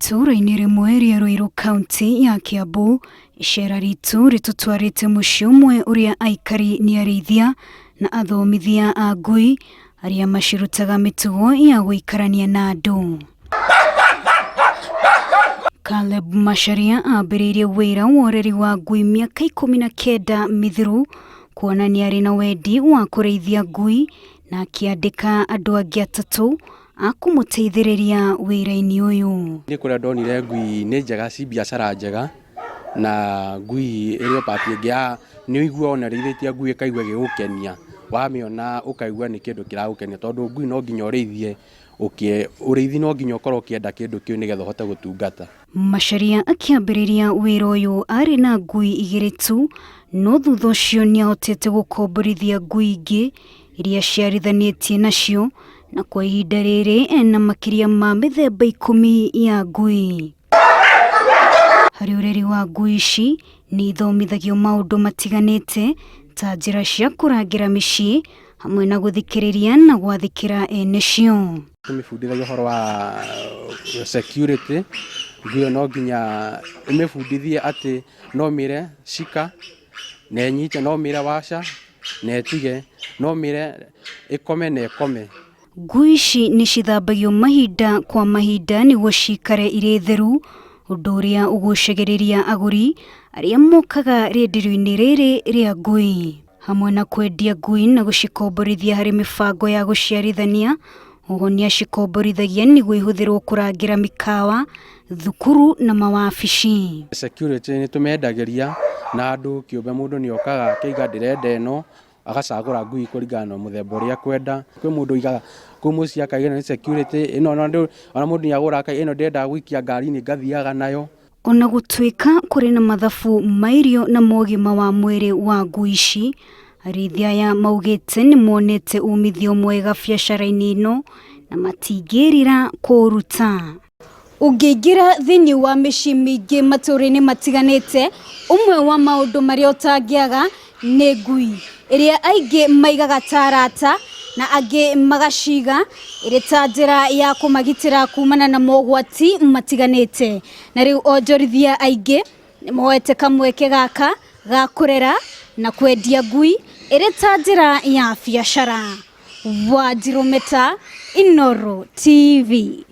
Itũũra-inĩ rĩmwe rĩa Ruiru kaunti ya Kiambu, icera ritũ rĩtũtwarĩte mũciĩ ũmwe ũrĩa aikari nĩ arĩithia na athomithia a ngui arĩa macirutaga mĩtugo ya gũikarania na andũ. Caleb Macharia ambĩrĩirie wĩra wa ũreri wa ngui mĩaka 19 mĩthiru kuonania arĩ na wendi wa kũrĩithia ngui na akĩandĩka andũ angĩ atatũ a kũmũteithĩrĩria wĩra-inĩ ũyũ. Niĩ kũrĩa ndonire ngui nĩ njega ci biacara njega na ngui ĩrĩ o part ĩngĩ ya nĩ ũiguaga ona ũrĩithĩtie ngui ĩkaigua ĩgĩgũkenia, wamĩona ũkaigua nĩ kĩndũ kĩragũkenia tondũ ngui no nginya ũrĩithie, ũrĩithi no nginya ũkorwo ũkĩenda kĩndũ kĩu nĩgetha ũhote gũtungata. Macharia akĩambĩrĩria wĩra ũyũ arĩ na ngui igĩrĩ tu, no thutha ũcio nĩahotete gũkomborithia ngui ingĩ iria aciarithanĩtie nacio na kwa ihinda rĩrĩ ena makĩria ma mĩthemba 10 ya ngui. Harĩ ũreri wa ngui ici nĩ ithomithagio maũndũ matiganĩte ta njĩra cia kũrangĩra mĩciĩ hamwe na gũthikĩrĩria na gwathĩkĩra ene cio. Tũmĩbundithagia ũhoro wa security, ngui ĩyo no nginya ũmĩbundithie atĩ no ũmĩre shika na ĩnyite, no ũmĩre waca na ĩtige, no ũmĩre ĩkome na ĩkome. Ngui ici nĩ cithambagio mahinda kwa mahinda nĩguo cikare irĩ theru, ũndũ ũrĩa ũgucagĩrĩria agũri arĩa mokaga rĩenderio-inĩ rĩrĩ rĩa ngui. Hamwe na kwendia ngui na gũcikomborithia harĩ mĩbango ya gũciarithania, oho nĩ acikomborithagia nĩguo ihũthĩrwo kũrangĩra mĩkawa, thukuru na mawabici. Security nĩ tũmendagĩria na andũ kĩũmbe mũndũ nĩ okaga akaiga ndĩrenda ĩno, agacagũra ngui kũringana na mũthemba ũrĩa akwenda. Kwĩ mũndũ ũigaga kũu mũciĩ akaiga ĩno nĩ security, ĩno ona mũndũ nĩ agũraga akauga ĩno ndĩrenda gũikia ngari-inĩ ngathiaga nayo. Ona gũtuĩka kũrĩ na mathabu ma irio na mogima wa mwĩrĩ wa ngui ici, arĩithi aya maugĩte nĩ monete umithio mwega biacara-inĩ ĩno na matingĩrira kũũruta. Ũngĩingĩra thĩinĩ wa mĩciĩ mĩingĩ matũũra-inĩ matiganĩte, ũmwe wa maũndũ marĩa ũtangĩaga nĩ ngui, ĩrĩa aingĩ maigaga ta arata na angĩ magaciga ĩrĩ ta njĩra ya kũmagitĩra kumana na mogwati matiganĩte. Na rĩu onjorithia aingĩ nĩ moete kamweke gaka ga kũrera na kwendia ngui ĩrĩ ta njĩra ya biacara. Wanjirũ Meta, Inooro TV.